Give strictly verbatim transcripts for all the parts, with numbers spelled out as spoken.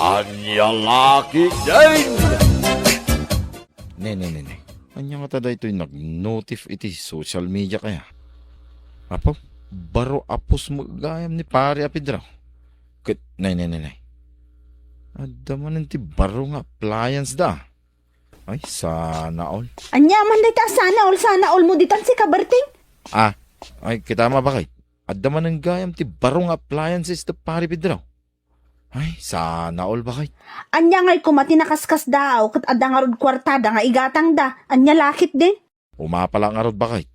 Ania la ketdin? Ne, ne, ne, ne. Ania ngata daytoy nag-notif iti social media kaya? Apo, baro a post met gayam ni Pare a Pedro. Ket, ne, ne, ne, ne. Adda manen ti baro nga appliance da. Ay, sana all. Ania man dayta a sana all, sana all mo ditan, sika, Berting? Ah, ay, kita ma, bakit? Adda manen gayam ti baro nga appliances da Pare Pedro. Ay, sana all, bakit? Ania ngay koma ti nakaskasdaaw ket adda ngarud kuartada nga igatangda? Ania la ketdin? Umapalak ngarud, bakit?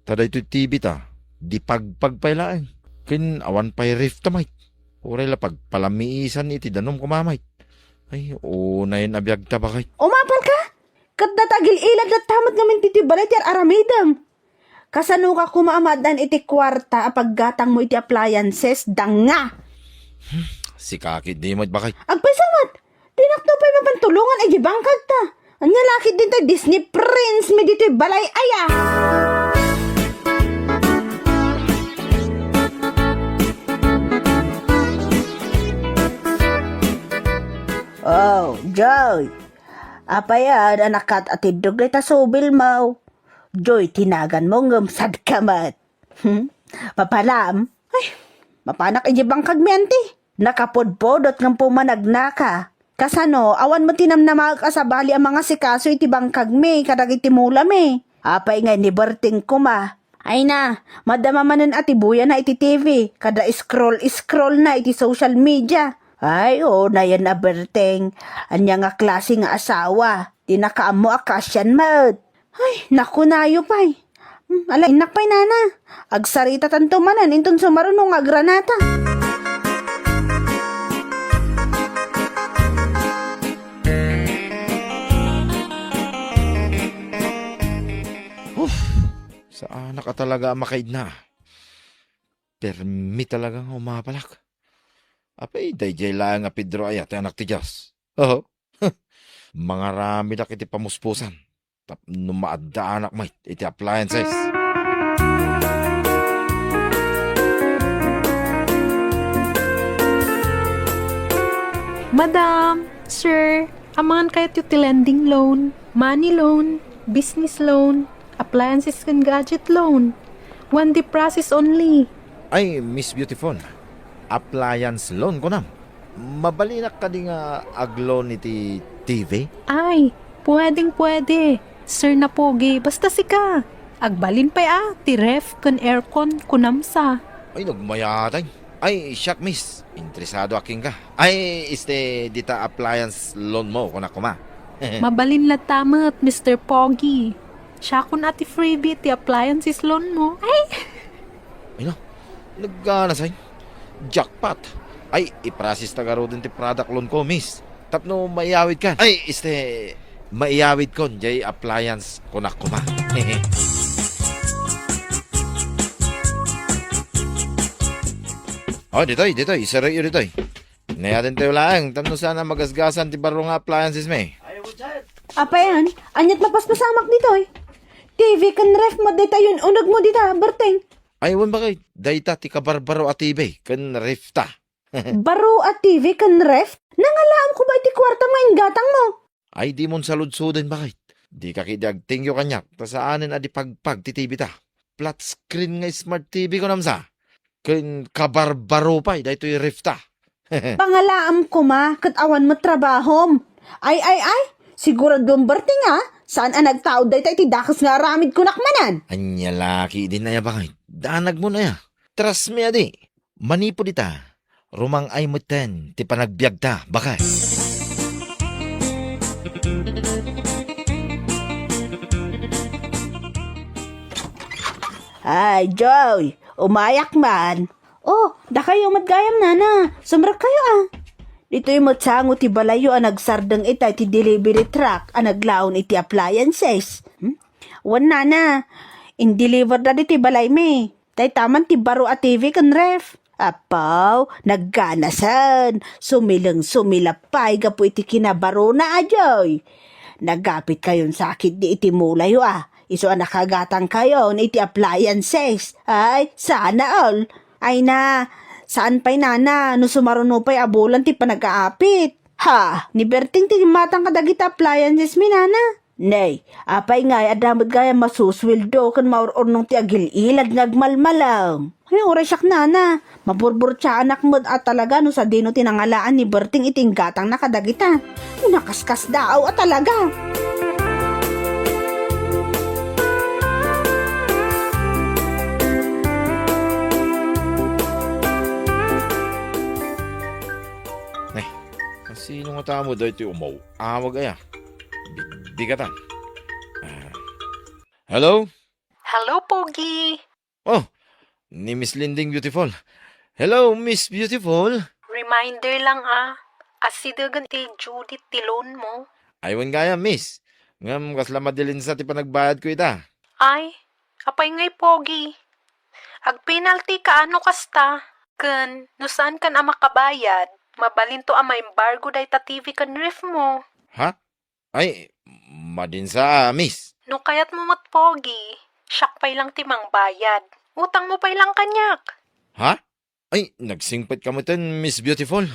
Ta daytoy T V ta, di pagpag pay laeng. Ken awan pay ref ta, mait. Uray la pagpalamiisan iti danum koma, mait. Ay, unayen a biagta, bakit? Umapal ka? Ket data agil-ilad latta met ngamin ditoy balay ti ar-aramidem. Kasano ka koma a maaddaan iti kuarta a paggatangmo iti appliances, danga? Sika ketdi met, bakit? Agpayso met! Dinakto pay mapantulongan iti bangkagta. Ania la ketdin tay Disney prince mi ditoy balay aya? Oh, Joy. Apay a nakat-atiddog dayta subilmo? Joy ti naganmo ngem sadka met. Hmm? Papalam? Ay, mapanak iti bangkagmi, anti. Nakapudpudot ngem pumanagnaka. Kasano, awan met ti namnamaek a sabali a mangasikaso iti bangkagmi kadagiti mulami. Apay ngay ni Berting koma? Ay na, madama manen a tibuyana iti T V, kada scroll-scroll na iti social media. Ay, unayen a Berting. Ania nga klase nga asawa? Di nakaammo a kasian met. Ay, nakunayo pay. Hmm, ala, innak pay, nana. Agsaritatanto manen inton sumaruno nga agranata. Uf, saanak a talaga a makaidna. Permi talaga nga umapalak. Apay, daydiay laeng a Pedro aya ti anak ti Dios. Oho. Mangaramidak iti pamuspusan tapno maaddaanak met iti appliances. Madam, sir, amangan kayatyo ti lending loan, money loan, business loan, appliances ken gadget loan. One day process only. Ay, Miss Beautiful, appliance loan kunam? Mabalinak kadi nga ag-loan iti T V? Ay, pwedeng pwede. Sir na pogi, basta sika. Agbalin pay a, ti ref ken aircon kunam sa. Ay, nagmayatay. Ay, siak, miss. Interesado a kenka. Ay, este, dita appliance loan mo, kunak koma. Mabalin latta met, Mister Pogi. Siakon a ti freebie ti appliances loan mo. Ay! Ay na, nagganasay. Jackpot. Ay, i-process ta garuden ti product loan ko, miss. Tapno maiyawid kan. Ay, este, maiyawid kon, jay appliance, kunak koma. Oh, ditoy, ditoy, isarayyo ditoy. Nayaten tayo laeng, tapno sana magasgasan ti baro nga appliances mi. Apayan, aniat mapaspasamak ditoy? T V ken ref met dayta yun uneg mo dita, Berting. Ay, wen bakit? Dayta ti kabarbaro a T V ken ref ta. Baro a T V ken ref? Nangalaam ko ba iti kuarta nga inggatang mo? Ay, di mon saludsoden, bakit? Di ka kidi agtengyo kaniak, ta saanen a di pagpag ti T V ta. Flat screen nga smart T V ko namsa. Ken kabarbaro pay, daytoy ref ta. Pangalaam koma, ket awan met trabahom. Ay, ay, ay, sigurado Berting a, saan a nagtaud dayta iti dakes nga aramid kunak manen. Ania la ketdin aya, bakit? Danag mo na ya. Trust me, adi. Manipud ita, rumang-ay metten ti panagbiagta, bakit? Ay, Joy, umayak man. Oh, dakayo met gayam, nana. Sumrekkayo a. Ditoy met sango ti balayyo a nagsardeng ita iti delivery truck a naglaon iti appliances. Hmm? Wen, nana, in-deliver da ditoy balaymi. Dayta man ti baro a T V ken ref. Apaw, nagganasen. Sumileng-sumilap pay gapu iti kinabarona, ajoy. Nagapit kayon sakit di iti mulayo a. Isu a nakagatang kayon iti appliances. Ay, sana all. Ay na, saan pay, nana, no sumaruno pay a bulan ti panag-aapit. Ha, ni Berting ti matang kadagiti appliances mi, nana. Nay, apay ngay, adda met gayam masusweldo ken maur-urnong ti agil-ilad nga agmalmalem. Ay, uray siak, nana. Maburburtiaanak met a talaga no sadino ti nangalaan ni Berting iti inggatangna kadagita. Nakaskasdaaw a talaga. Nay, sino nga tao daytoy umaw-awag aya? Bigdigatan. Ah. Hello? Hello, Pogi. Oh, ni Miss Linding Beautiful. Hello, Miss Beautiful. Reminder lang, ah. Asidegen ti due date ti loan mo. Ay, wen gayam, Miss. Ngem kasla madilinsa ti panagbayadko ita. Ay, apay ngay, Pogi? Agpenalty ka no kasta. Ken no saankan a makabayad, mabalinto a maembargo dayta T V ken ref mo. Ha? Ay, madinsa, Miss. No kayatmo met, Pogi, siak pay lang ti mangbayad. Utangmo pay lang kaniak. Ha? Ay, nagsingpetka metten, Miss Beautiful.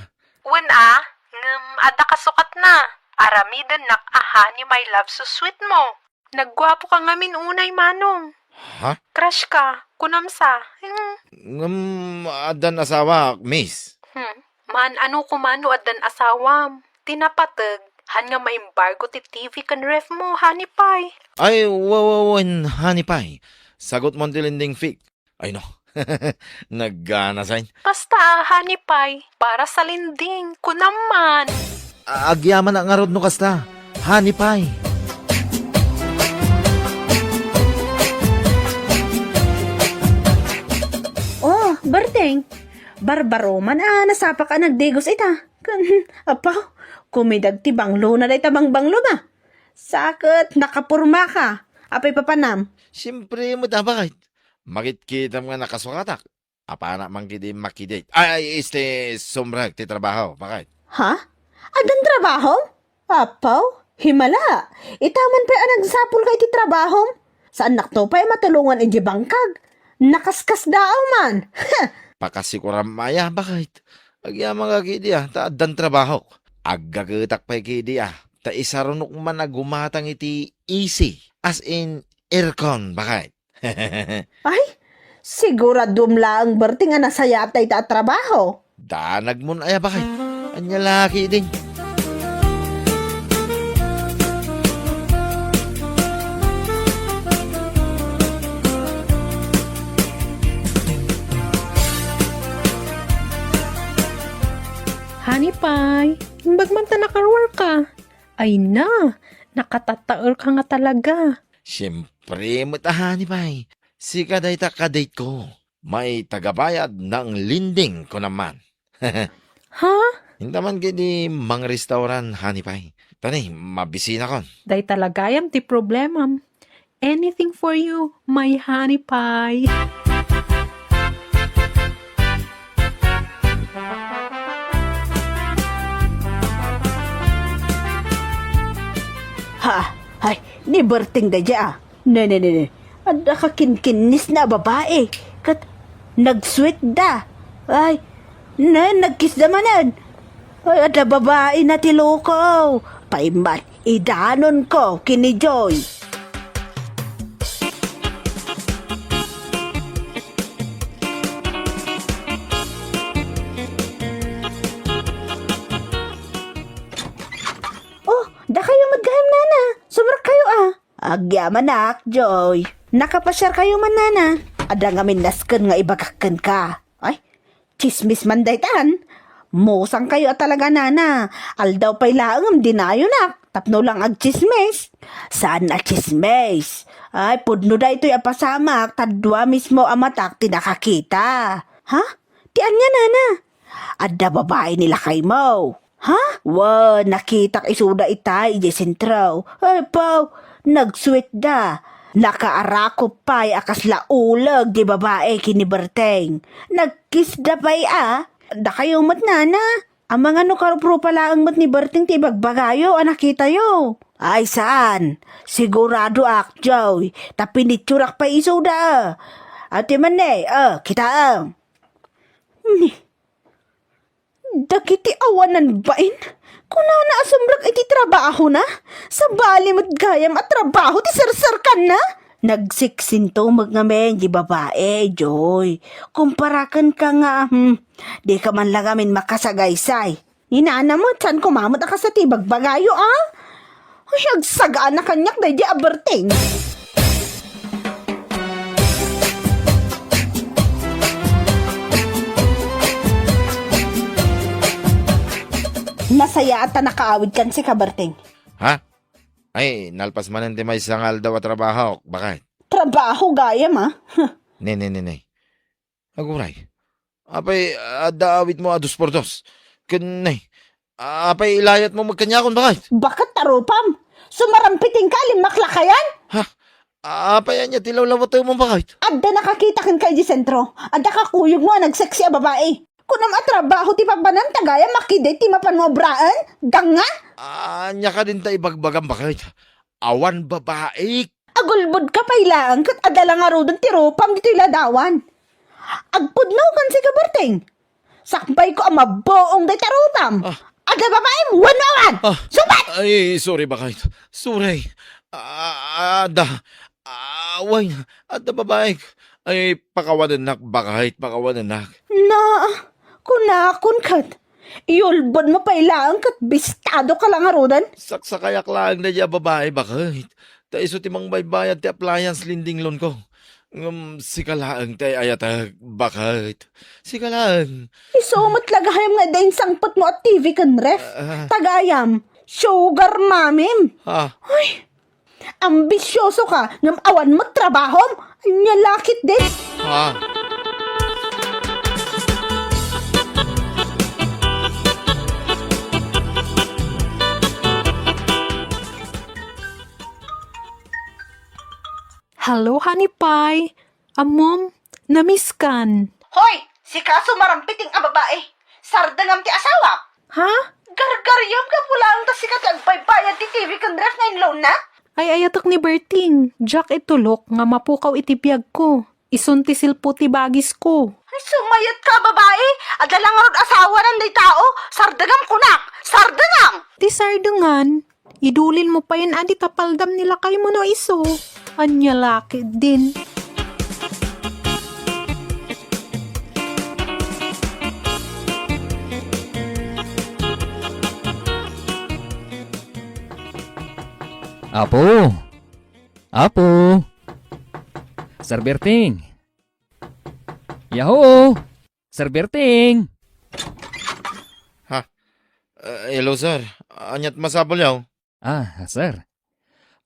Wen a, ngem adda kasukatna. Aramidennak a honey my love so sweet mo. Nagguapo ka ngamin unay, Manong. Ha? Crush ka, kunam sa. Hmm. Ngem addan asawa, Miss. Hmm. Maan-ano koma no addan asawam. Ti napateg, han nga maembargo ti T V ken ref mo, honey pie. Ay, wa, wa, wen, honey pie. Sagutmon ti lending fee. Ay, no. Nagana, sign. Kasta, honey pie, para sa lending, kunam man. A-, agyamanak ngarud no kasta, honey pie. Oh, Berteng, barbaro man a nasapak a nagdigos ita. Kan, apaw, kumidag ti banglona dayta bangbanglo ba? Sa ket nakaporma ka. Apay papanam? Siempre met a, bakit? Makitkitam nga nakasukatak. Apanak man ketdi makidate. Ay, ay, este, sumrek ti trabaho. Bakit? Ha? Addan trabaho? Apaw, himala. Ita man pay a nagsapul ka iti trabahom. Saannak to pay matulongan iti bangkag. Nakaskasdaaw man. Pakasikuram aya, bakit? Agyamanka ketdi a, ta addan trabahok. Aggagetak pay ketdi a, ta isarunok man a gumatang iti A C, as in aircon, bakit? Ay, siguraduam laeng, Berting, a nasayaat dayta a trabaho. Danagmon aya, bakit? Ania la ketdin? Honey pie, imbag man ta nakaruar ka. Ay na, nakatattaer ka nga talaga. Siyempre met a, honey pie. Sika dayta kadate ko. May tagabayad ng lending ko naman. Ha? Inta man ketdi mangrestauran, honey pie. Tani, mabisinakon. Dayta la gayam ti problemam. Anything for you, my honey pie. Ha? Ay, ni Berting daydiay, ah. Ne, ne, ne, ne. Adda kakinkinnisna a babai. Ket nagsweetda. Ay, ne, nagkissda manen. Ay, adda babaina ti loko. Paimbag, idanonko ken ni Joy. Oh, dakayo met gayam, nana. Sumrekkayo, ah. Agyamanak, Joy. Nakapasiarkayo man, nana. Adda ngamin nasken nga ibagak kenka. Ay, tsismis man daytan. Musangkayo a talaga, nana. Aldaw pay laeng ngem dinayonak tapno lang agtsismis. Saan a tsismis. Ay, pudno daytoy a pasamak ta dua mismo a matak ti nakakita. Ha? Ti ania, nana? Adda babai ni lakaymo. Ha? Wen, nakitak isuda itay idiay sentro. Ay, paw, nagsweetda. Nakaarakop pay a kasla uleg ti babai ken ni Berteng. Nagkissda pay a. Dakayo met, nana. Amangan no karuprupa laeng met ni Berteng ti ibagbagayo a nakitayo. Ay, saan. Siguradoak, Joy. Ta pinitsurak pay isuda. Ati man ne, ah, kitaem. Ni, Dagiti awanan bain, Kunana a sumrek iti trabahona? Sabali met gayam a trabaho ti serserkanna? Nagsiksinto met ngamin ti babae, Joy. Kumpara kenka nga, hmm, dika man la ngamin makasagaysay. Inana met, saan koma met a kasta ti ibagbagayo, a? Ay, agsagaan a kaniak daydi a Berting. Nasayaat ta nakaawidkan sika, Berting. Ha? Ay, nalpas manen ti maysa nga aldaw a trabahok, baket. Trabaho gayam, a? Huh. Ne, ne, ne, ne. Aguray. Apay, adda awitmo a dos por dos. Ken, ne, apay ilayatmo met kaniakon, baket? Baket ta rupam. Sumarampitingka a limmaklakayan? Ha? Apay ania ti lawlawatemon, baket? Adda nakakita kenka idiay sentro. Adda kakuyogmo a nagseksi a babai. Kunam a trabaho ti papanam ta gayam a kidit ti mapanmo a obraen? Dangnga? Ania kadin ta ibagbagam, baket? Awan babaik. Agulbodka pay laeng ket adda la ngaruden ti rupam ditoy ladawan. Agpudno ken sika, Berting. Sakbayko a mabuong dayta rupam. Ah. Adda babaim wenno awan? Ah. Sungbat! Ay, sorry, baket. Sorry. Ah, adda. Ah, wen, adda babaik. Ay, pakawanennak, baket, pakawanennak. Na, kunakon ket, iulbodmo pay laeng ket bistadoka la ngaruden? Saksakayak laeng daydi a babai, baket. Ta isu ti mangbaybayad ti appliance lending loan ko. Ngem sika laeng ti ay-ayatek, baket. Sika laeng. Isu met la gayam nga adda insangpetmo a T V ken ref. Ah. Ta gayam, sugar mamim. Ah. Ay, Ambisioso ka, ngem awan met trabahom? Ania la ketdin? Ha? Hello, honey pie. Ammom, namiskan. Hoy, sika sumarampiting a babai. Sardengam ti asawak. Ha? Gargariam gapu laeng ta sika ti agbaybayad ti T V ken ref nga inloanna? Ay-ayatek ni Berting, diak itulok nga mapukaw iti biagko. Isun ti silpo ti bagisko. Ay, sumayatka a babai! Adda la ngarud asawanan dayta, o! Sardengam kunak! Sardengam! Ti sardengan, idulinmo payen a di tapaldam ni lakaymo no isu. Ania la ketdin? Apo! Apo! Sir Berting! Yahoo! Sir Berting! Ha? Eh, hello, sir. Aniat masapulyo? Ah, sir.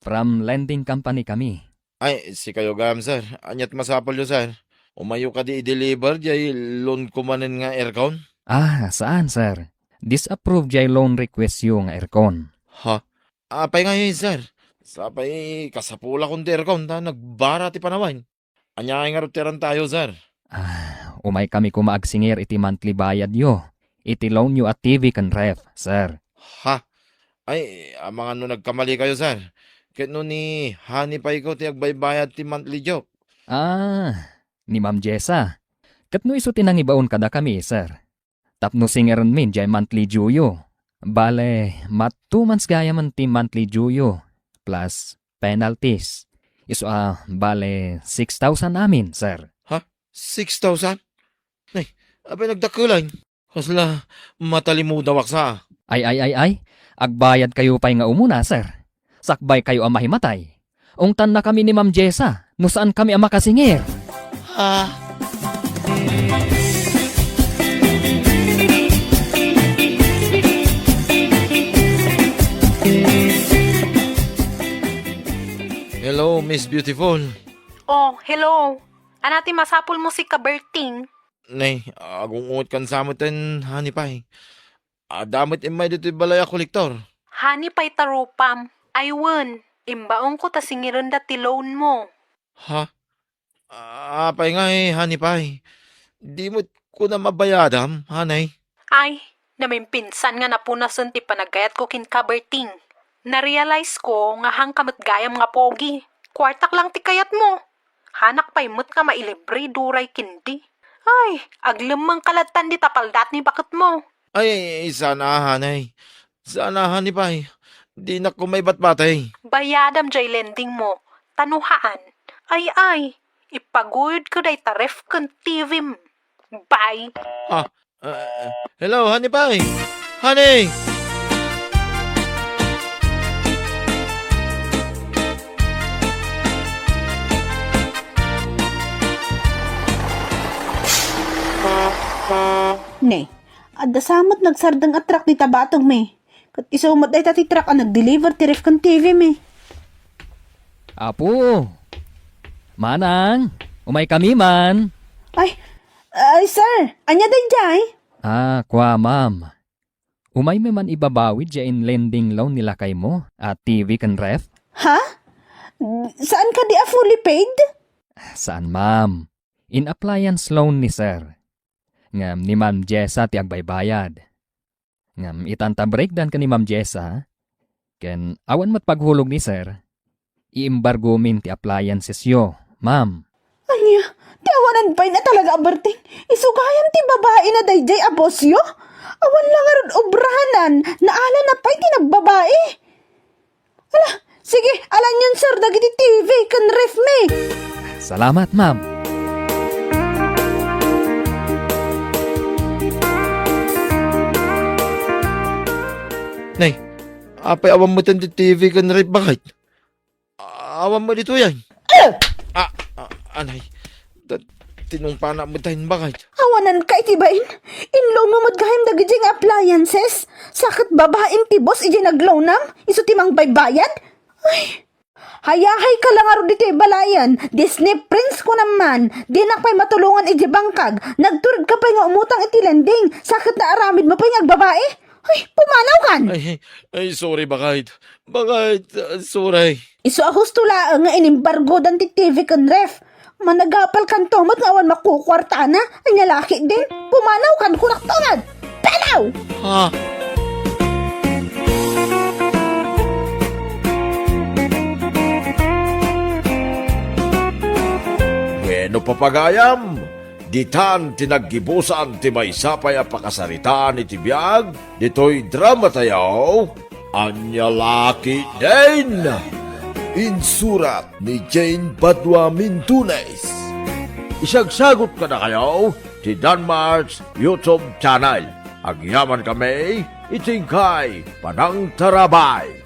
From lending company kami. Ay, sikayo gayam, sir. Aniat masapulyo, sir? Umayo kadi i-deliver jay loan ko manen nga aircon? Ah, saan, sir. Disapprove jay loan request yo nga aircon. Ha? Apay ngay, sir? Sapay kasapulakon ti aircon ta nagbara ti panawen. Ania ngay ngarud ti arantayo, sir? Ah, umay kami koma agsingir iti monthly bayadyo iti loan yo a T V ken ref, sir. Ha? Ay, amangan no nagkamali kayo, sir. Ket no ni Honey Pie ko ti agbaybayad ti monthly dyo. Ah, ni Ma'am Jessa. Ket no isu ti nangibaon kadakami, sir. Tapno singirenmin jay monthly due yo. Bale, mat-, two months gayamen ti monthly due yo, plus penalties. Isu a, bale, six thousand amin, sir. Ha? Six thousand? Nay, apay nagdakkelan? Kasla, matalimudawak sa. Ay, ay, ay, ay. Agbayad kayo pay nga umuna, sir. Sakbay kayo a mahimatay. Ungtanna kami ni Ma'am Jessa no saan kami a makasingir. Ah. Hello, Miss Beautiful. Oh, hello. Ania ti masapulmo, sika Berting? Nay, agung-ungotkan sa met ten, Honey Pie. Adda met immay ditoy balay a kolektor. Honey Pie ta rupam. Ay wen, imbaonko ta singirenda ti loan mo. Ha? Apay ngay, Honey Pie? Di met kunam a bayadam, Honey? Ay, namimpinsan nga napunasen ti panagayatko kenka, Berting. Narealize ko nga haanka met gayam nga pogi. Kuartak lang ti kayatmo. Haanak pay met nga mailibre duray kendi. Ay, aglemmengka lattan dita palda ti baketmo. Ay, saan a, Honey. Saan a, honey pie. Dinak ko maibatbati. Bayadam jay lending mo, ta no haan, ay, ay, ipaguyodko dayta ref ken T V-m. Bye. Ah, ah, hello, honey pie. Honey! Ne, adda sa met nagsardeng a truck dita batogmi. Ket isu met dayta ti truck a nag-deliver ti ref ken T V-mi. Apo! Manang! Umaykami man! Ay, ay, sir! Ania daydiay? Ah, kua, ma'am. Umaymi man ibabawi diay inlending loan ni lakaymo a T V ken ref? Ha? Saan kadi a fully paid? Saan, ma'am. In-appliance loan ni sir. Ngem ni Ma'am Jessa ti agbaybayad. Ngem itan ta breakdan ken ni Ma'am Jessa, ken awan met paghulog ni sir, iembargomin ti appliancesyo, ma'am. Ania, ti awanan pay na talaga a berteng? Isu gayam ti babai na daydiay a bossyo? Awan la ngarud obrahanan, naala na pay ti nagbabai. Ala, sige, alanyon, sir, dagiti T V ken ref mi. Salamat, ma'am. Nay, apay awan met ti T V ken ref, bakit? Awan met ditoy, ay. Ah! Ah, ah, anay. Da-, tinungpana met tayo, bakit? Awanan ka iti bain? Inloan mo met gayam dagiti nga appliances? Saket babain ti boss iti nagloanam? Isu ti mangbaybayad? Ay! Hayahay ka la ngarud iti balayan. Disney prince ko naman. Dinak pay matulongan iti bangkag. Nagtured ka pay nga umutang iti lending. Saket naaramid mo pay nga agbabai? Ay, pumanaw kan! Ay, ay, sorry, bakit? Bakit? Ah, sorry. Isu a husto laeng nga inimbargodan ti T V ken ref. Managapal kanto met nga awan makukuartana. Ania la ketdin? Pumanaw kan, kunak, tunad! Panaw! Ha? Bueno, papagayam, ditan ti naggibusan ti maysa pay a pakasaritaan iti biag ditoy dramatayo, Ania la ketdin? Insurat ni Jane Padua Mintunes. Isagsagut kadakayo ti Danmar's YouTube channel. Agyamankami iti inkay panangtarabay.